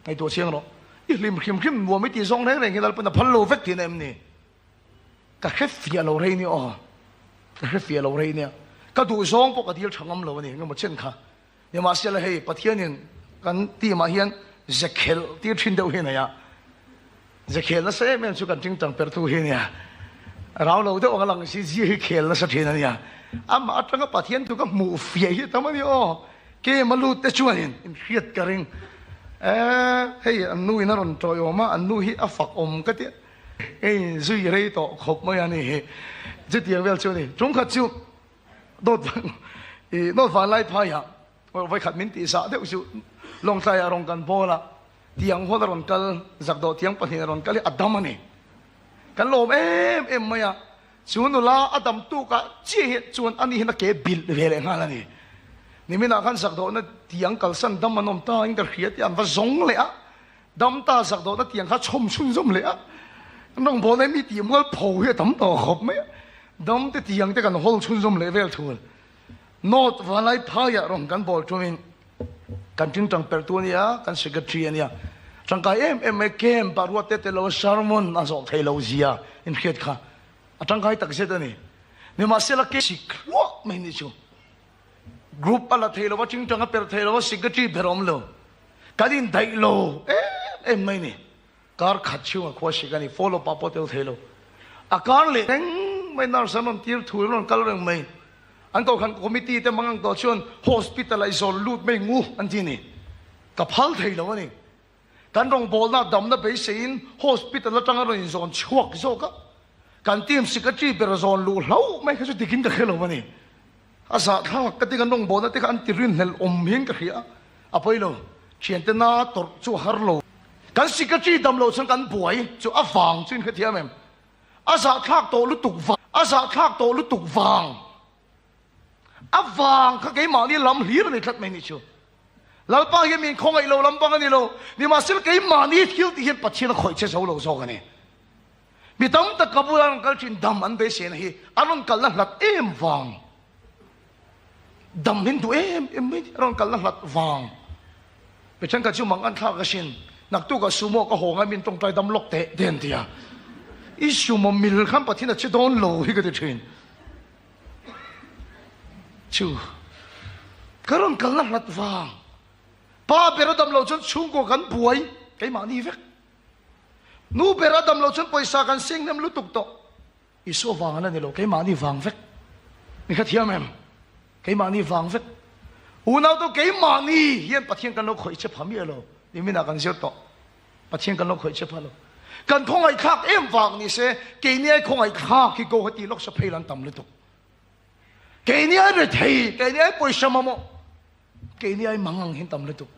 Ngaihtuah chiang rawh. I hlim hrim hrim nuam i tih zawng reng reng hi Lalpan a phal lo vek tihna em ni? Ka hre fiah lo rei nia aw. Ka hre fiah lo rei nia. Ka duh zawng pawh ka dil tha ngam lo a ni. Engemaw chen kha. Nimahsela hei Pathianin kan team ah hian ze khelh tir thin deuh hi a nei a, ze khel nasa em em chu kan tingtang pertu hi a nia, rau lo deuh ang a lang si zia hi khel nasa thin a nia, amah atanga Pathian chu ka hmuh fiah hi a tam a ni aw. Kem a lut te chuanin in hriat ka ring. Eh, hei an nu in a rawn tawiawm a, an nu hi a fak awm ka tia. Hei zui rei tawh khawp mai a ni hi. Chutiang vel chu a ni. Chungkhat chu dawt i dawt vanlai phaiah vawikhat min tih zah deuh chu Lawngtlaiah rawn kan bawl a, tiang hual a rawn kal, zakdawh tiang pahnih a rawn kal hi a dam a ni. Kan lawm em em mai a, chu nula a dam tukah chiah hi chuan ani hian a ke bilh ve leh nghal a ni. Niminah khan zakdawhna tiang kalsan dam an awm ta in ka hria tih an va zawng leh a, dam ta zakdawhna tiang kha chhawm chhunzawm leh a, rawngbawlna hi mi tih mual pho hi a tam tawh khawp mai a, dam te tiang te kan hawl chhunzawm leh vel thul. North Vanlai phaiah rawn kan bawl tumin kan tingtang perhtu a nia, kan secretary a nia. Tangkai em em mai camp ah ruat te te lo sermon a zawh thei lo zia in hriat kha a tangkai tak zet a ni. Nimahsela ke sik hluah mai ni chu group a la thei lo a, tingtang a perh thei lo a, secretary ber a awm lo. Kan indaih lo em em mai ni. Kar khat chhunga khua sik a ni, follow pa pawh tel thei lo. A kar leh reng mai nurse an rawn tir thu an rawn kal reng mai. An kohhran committee te mang ang tawh chuan hospital ah i zawn lut mai ngu an ti a ni. Ka phal thei lo a ni. Kan rawngbawlna damna beiseiin hospital atanga rawn inzawn chhuak zawk a, kan team secretary ber zawn luh hlauh mai kha chu dikin ka hre lo a ni. A zahthlak ka ti kan rawngbawlna te kha an ti rinhlelh awm hian ka hria a, a pawi lo. Thiante na tawrh chu a har lo. Kan secretary dam loh chuan kan buai chu a vang chu in hrethiam em? A zahthlak tawh lutuk vang, a zahthlak tawh lutuk vang, a vang kha keimahni lam hlir a ni tlat mai nih chu. Lalpa hian min khawngaih lo lam bang a ni lo, nimahsela keimahni thil tih hian Pathian a khawih che zo lo zawk a ni. Mi tam tak ka bula rawn kal thin dam an beiseina hi an rawn kalna hlat em vang. Dam hin duh em em mai a rawn kalna hlat vang. Mi thenkhat chu mang an thlak asin, naktukah sumo ka haw ngai min tawngtai dam lawk teh te an ti a. I sumo mil khan Pathian a che dawn lo hi ka ti thin. Chu ka rawn kalna hlat vang. Pa ber a dam loh chuan chhungkaw kan buai keimahni vek. Nu ber a dam loh chuan pawisa kan seng hnem lutuk tawh. Isua vang an la ni lo, keimahni vang vek. Mi kha thiam em? Keimahni vang vek. Unau tu keimahni hian Pathian kan lo khawih che pha miah lo. Niminah kan zir tawh. Pathian kan lo khawih che pha lo. Kan khawngaihthlak em vang ni se, keini ai khawngaihthlak hi Guwahati lawk sa phei lan tam lutuk. Keini ai rethei, keini ai pawisa mamawh. Keini ai mang ang hin tam lutuk.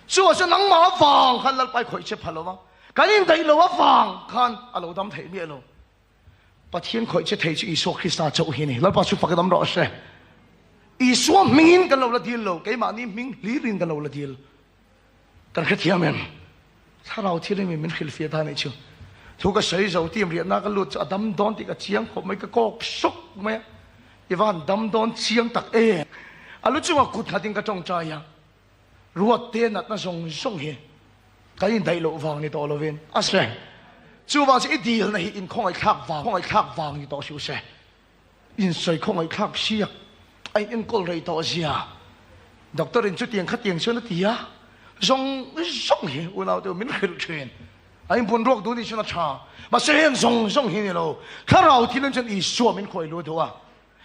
Chu a chu nangmah avang khan Lalpai khawih che pha lo va, kan indaih lo avang khan a lo dam theih miah lo. Pathian khawih che thei chu Isua Krista chauh hi a ni. Lalpa chu fak dam rawh se. Isua hmingin kan lo la dil lo, keimahni hming hlirin kan lo la dil. Kan hrethiam em? Thlarau thil in min hrilhfiah ta anih chu. Thu ka sawi zo team riahna ka lut chu a dam dawn tih ka chiang khawp mai, ka kawk suk mai a. I van dam dawn chiang tak e. A lu chungah kut nghatin ka tawngtai a, ruat te natna zawng zawng hi kan indaih loh vang ni tawh lovin a se. Chuvang chu i dilna hi inkhawngaihthlak vang, khawngaihthlak vang ni tawh suh se. Insawi khawngaihthlak siak a in enkawl rei tawh zia. Doctor in chutiang khatiang chuan a ti a, zawng zawng hi unau te min hrilh thin. A inbun ruak duh nih chuan a tha. Mahse heng zawng zawng hi ni lo. Thlarau thil in chuan Isua min khawi lu duh a.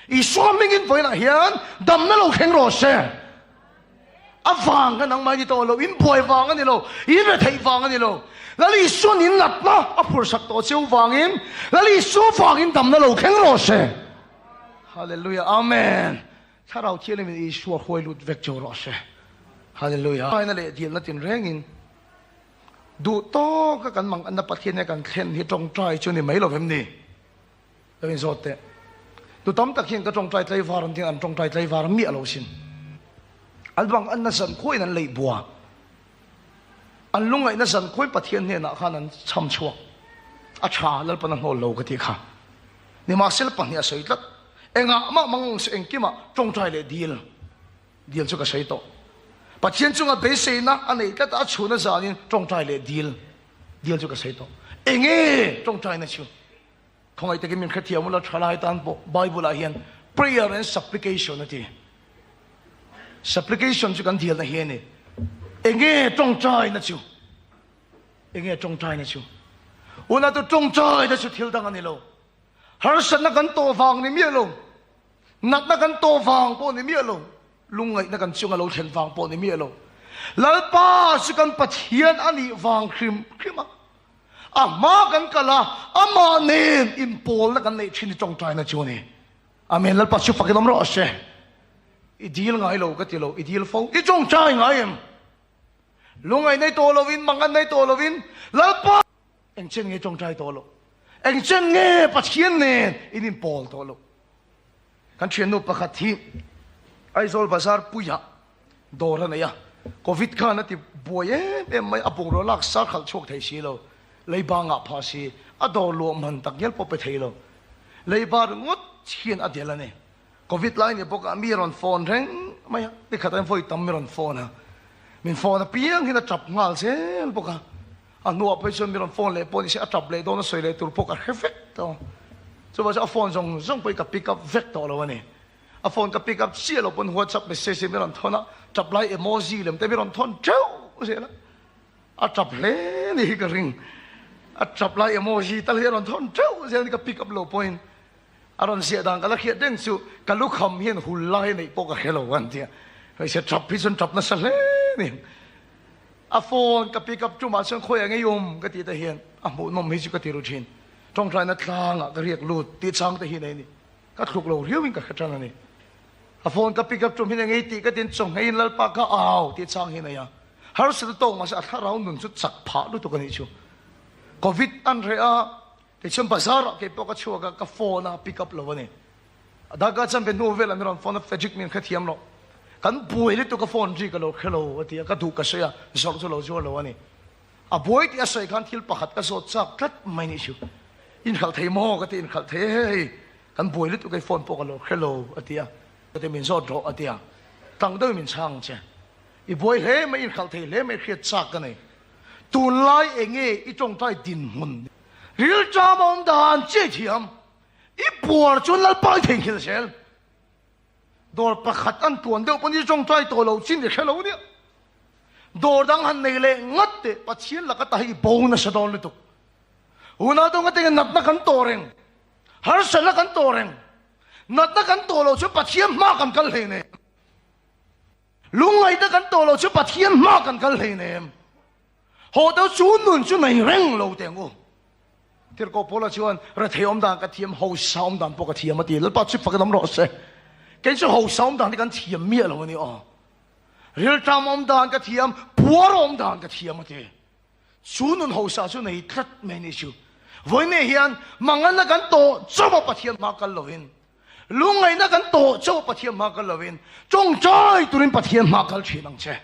Isua hmingin vawiinah hian damna lo thleng rawh se. A vang kha nangmah ni tawh lo, in buai vang a ni lo, in retheih vang a ni lo. Lal Isua'n in natna a phurhsak tawh cheu vangin, Lal Isua vangin damna lo thleng rawh se. Hallelujah, Amen. Thlarau Thianghlimin Isua hruai lut vek cheu rawh se. Hallelujah. Aina leh dilna tinrengin duh tawka kan manganna Pathian hian kan thlen hi tawngtai chu ni mai lo vem ni? Lo inzawt teh. Tu tam tak hian ka tawngtai tlaivar an tiin an tawngtai tlaivar miah lo sin. An bang an na zan khuain an leih bua. An lungngaihna zan khuain Pathian hnenah khan an chham chhuak. A tha, Lalpan a hnawl lo ka tih kha. Nimahsela pahnih a sawi tlat. Engah mah mang se engkimah tawngtai leh dil. Dil chu ka sawi tawh. Pathian chunga beiseina a neih tlat a, a chhuna zanin tawngtai leh dil. Dil chu ka sawi tawh. Enge tawngtaina chu? Khawngaih takin min hrethiam ula thalai tan pawh Bible ah hian prayer and supplication a ti. Supplication chu kan dilna hi a ni. Enge tawngtaina chu? Enge tawngtaina chu? Una tu tawngtaina chu thil dang a ni lo. Harsatna kan tawh vang ni miah lo. Natna kan tawh vang pawh ni miah lo. Lungngaihna kan chunga lo thlen vang pawh ni miah lo. Lalpa chu kan Pathian a nih vang hrim hrim a. A hma kan kal a, amah nen inpawlna kan neih thin hi tawngtaina chu a ni. Amen. Lalpa chu fakin awm rawh se. I dil ngai lo ka ti lo, i dil fo. I tawngtai ngai em? Lungngaih nei tawh lovin, mangan nei tawh lovin, Lalpa eng chen nge tawngtai tawh lo? Eng chen nge Pathian nen in inpawl tawh lo? Kan thiannu pakhat hi Aizawl bazar puiah dawr a nei a, Covid khan a ti buai em em mai, a bungraw lak sar khalh chhuak thei si lo, leiba ngah phah si, a dawr luah man tak ngial pawh pe thei lo, leiba ringawt hian a del a ni. Covid lai ni bawkah mi rawn phone reng mai a, nikhat ain vawi tam mi rawn phone a, min phone apiang hian a tap nghal zel bawk a. A hnuah phei chuan mi rawn phone leh pawh ni se a tap leh dawn a sawi leh tur pawh ka hre vek tawh. Chuvang chuan a phone zawng zawng pawh hi ka pick up vek tawh lo a ni. A phone ka pick up chiah lo pawn WhatsApp message hi mi rawn thawn a, tap lai emoji lem te mi rawn thawn teuh zel a. A tap hle ni hi ka ring. A tap lai emoji tal hi a rawn thawn teuh zel a ni ka pick up lo pawhin. A rawn ziah dan ka la hriat reng chu ka lukham hian hul lai neih pawh ka hre lo an tia. Hmeichhe tap hi chuan tap nasa hle ni. A phone ka pick up tumah chuan khawiah ngei awm ka tih te hian a hmuhnawm hi chu ka ti ru thin. Tawngtaina tlangah ka riak lut tih chang te hi nei ni. Ka thluk lo riauin ka hre tan a ni. A phone ka pick up tum hi nei ngei tih ka tin chawngheiin Lalpa ka au tih chang hi nei a. Harsat a tawk mahse a thlarau nun chu chak phah lutuk a nih chu. Covid an reh a, tichuan bazar ah keipawh ka chhuak a, ka phone a pick up lo a ni. A daka chuan be hnu velah mi rawn phone a, Fredrick min hrethiam lo. Kan buai lutuk a phone ri ka lo hre lo a ti a, ka duh ka sawi a, zawrh chu lo zuar lo a ni. A buai tih a sawi khan thil pakhat ka zawt chak tlat mai nih chu. Inhralh thei maw ka ti, inhralh thei e hei, kan buai lutuk hei phone pawh ka lo hre lo a ti a, ka ti min zawt rawh a ti a, tang deuhin min chhang ang che. I buai hle mai, inhralh thei hle mai hriat chak ka nei. Tunlai enge i tawngtai dinhmun? Rilṭam a awm dan chiah i thiam. I puar chuan Lalpa i theihnghilh zel. Dawr pakhat an tuan deuh pawn i tawngtai tawh lo chin i hre lo nia. Dawr dang han nei leh ngat teh Pathian laka ta hi i bo nasa dawn lutuk. Unau dawng atangin natna kan tawh reng, harsatna kan tawh reng. Natna kan tawh loh chuan Pathian hma kan kal hleinem. Lungngaihna kan tawh loh chuan Pathian hma kan kal hleinem. Haw deuh chu nun chu nei reng lo teh ang u. Tirhkoh Paula chuan, Rethei awm dan ka thiam, hausa awm dan pawh ka thiam a ti. Lalpa chu fak in awm rawh se. Kei chu hausa awm dan hi kan thiam miah lo a ni aw. Rilṭam awm dan ka thiam, puar awm dan ka thiam a ti. Chu nun hausa chu nei tlat mai ni chu. Vawiin hian manganna kan tawh chauh a Pathian hma kal lovin, lungngaihna kan tawh chauh a Pathian hma kal lovin, tawngtai turin Pathian hma kal thin ang che.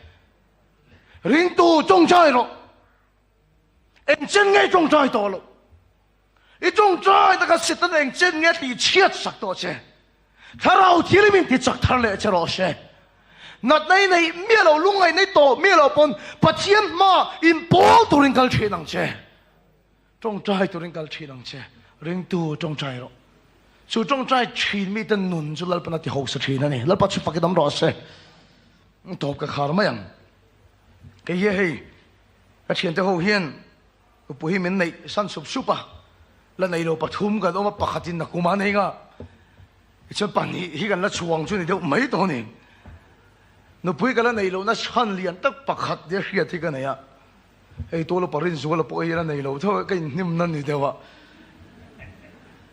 Ringtu tawngtai rawh. Eng chen nge i tawngtai tawh loh? I tawngtai taka Satan eng chen nge tih chhiat sak tawh che? Thlarau thil min ti chak thar leh che rawh se. Natna i neih miah lo, lungngaih nei tawh miah lo pawn Pathian hma inpawl turin kal thin ang che. Tawngtai turin kal thin ang che. Ringtu tawngtai rawh. Chu tawngtai thin mite nun chu Lalpan a ti hausa thin a ni. Lalpa chu fakin awm rawh se. Tawp ka khar mai ang. Kei hi hei Ka thiante ho hian nupui hi min neih san sup sup a, la nei lo pathum kan awm a, pakhatin nakum a nei nga, tichuan pahnih hi kan la chhuang chu ni deuh mai tawh a ni. Nupui ka la nei lohna chhan lian tak pakhat nia hriat hi ka nei a, hei Tuala Parinzuala pawh hi la nei lo tho a, ka inhnim na ni deuh a.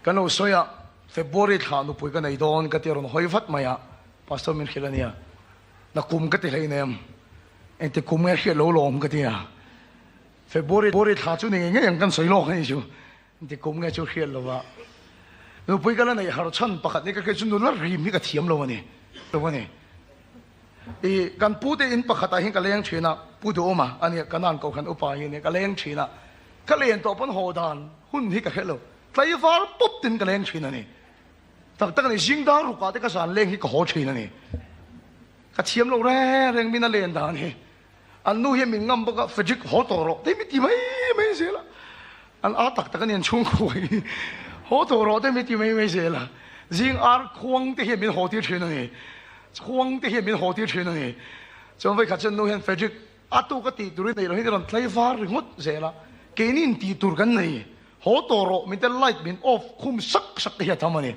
Kan lo sawi a, February thla nupui ka nei dawn ka ti a rawn hawi vat mai a, Pastor min hrilh a nia. Na kum ka ti hleinem, engti kum nge hriat lo lawm ka ti a. February thla chu ni ngei ngei ang kan sawi lawk a ni chu, engti kum nge chu hriat lo va. Nupui ka la neih har chhan pakhat ni ka hriat chu nula rim hi ka thiam lo a ni, lo a ni. I kan pu te in pakhat ah hian ka leng thin a, Pu Duhawma a nia, Kanan Kohhran upa hi a nia, ka leng thin a, ka len tawh pawn haw dan hun hi ka hre lo, tlaivar pawp tin ka leng thin a ni. Tak tak a ni, zing dar rukah te ka zan leng hi ka haw thin a ni. Ka thiam lo reng reng min a len dan hi. An nu hian min ngam bawk a, Frederick haw tawh rawh te mi ti mai mai zel a. An a tak tak a ni an chhungkua hi. Haw tawh rawh te mi ti mai mai zel a. Zing ar khuang te hian min haw tir thin a ni. Khuang te hian min haw tir thin a ni. Chuan vawikhat chuan nu hian Frederick a tu ka tih turin nei lo hian i rawn tlai var ringawt zel a. Keini in tih tur kan nei. Haw tawh rawh, min te light min off khum sak sak te hi a tham a ni.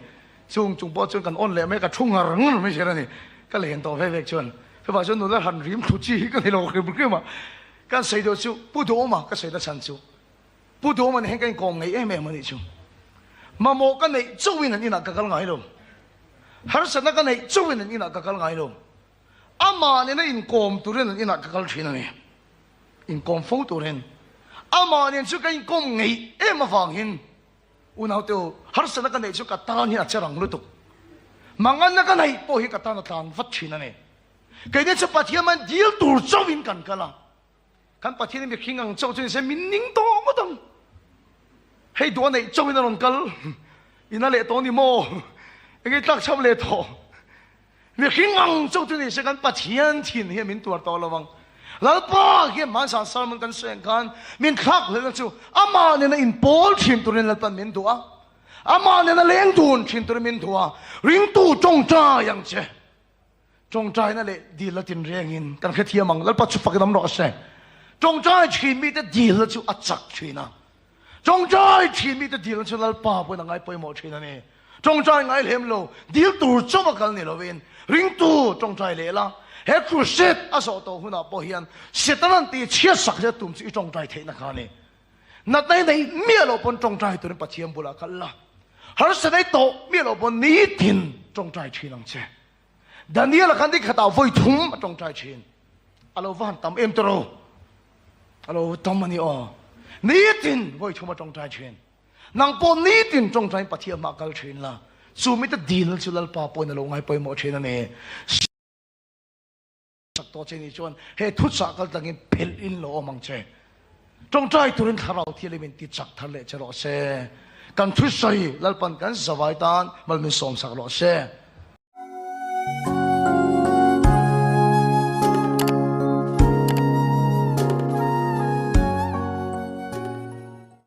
Chung chung pawh chuan kan on leh mai, ka thu ngar ngar mai zel a ni. Ka len tawh vek vek chuan chuvang chuan nula han rim thlu chi hi ka ni lo hrim hrim a. Kan sawi deuh chu Pu Duhawma ka sawi na chhan chu Pu Duhawma nen hian ka inkawm ngei em em a nih chu. Mamawh ka neih chauhin an inah ka kal ngai lo. Harsatna ka neih chauhin an inah ka kal ngai lo. Amah nena inkawm turin an inah ka kal thin a ni. Inkawm fo turin. Amah nen chu ka inkawm ngei em avangin Unaute u, harsatna ka neih chu ka tan hian a che rang lutuk. Manganna ka neih pawh hi ka tan a tlan vat thin a ni. Keini chu Pathian man dil tur chauhin kan kal a. Kan Pathian hi mihring ang chauh chu ni se min ning tawh ngawt ang. Hei duh a neih chauhin a rawn kal. Ina leh tawh ni maw? Engei tlak chhap leh tawh? Mihring ang chauh chu ni se kan Pathian thin hian min tuar tawh lo ang. Lalpa hian hmansan sermon kan sawi ang khan min thlak hlelna chu amah nena inpawl thin turin Lalpan min duh a, amah nena leng dun thin turin min duh a, ringtu tawngtai ang che. Tawngtaina leh dilna tinrengin kan hrethiam ang. Lalpa chu fakin awm rawh se. Tawngtai thin mite dilna chu a chak thin a. Tawngtai thin mite dilna chu Lalpa pawhin a ngai pawimawh thin a ni. Tawngtai ngai lem lo, dil tur chauh a kal ni lovin ringtu tawngtai leh la. He crusade a zawh tawh hunah pawh hian Setanan tih chhiat sak zet tum chu i tawngtai theihna kha a ni. Natna i neih miah loh pawn tawngtai turin Pathian bulah kal la. Harsa nei tawh miah loh pawn nitin tawngtai thin ang che. Daniel-a khan nikhatah vawi thum a tawngtai thin. A lo va han tam em tawh ro. A lo tam a ni aw. Nitin vawi thum a tawngtai thin. Nang pawh nitin tawngtaiin Pathian hmah kal thin la. Chu mite dilna chu Lalpa pawhin a lo ngai pawimawh thin a ni. Sak tawh che nih chuan he thuchah kal tlangin phelh in lo awm ang che. Tawngtai turin thlarau thialim in ti chak thar leh che rawh se. Kan thusawi Lalpan kan zavai tan mal min sawm sak rawh se.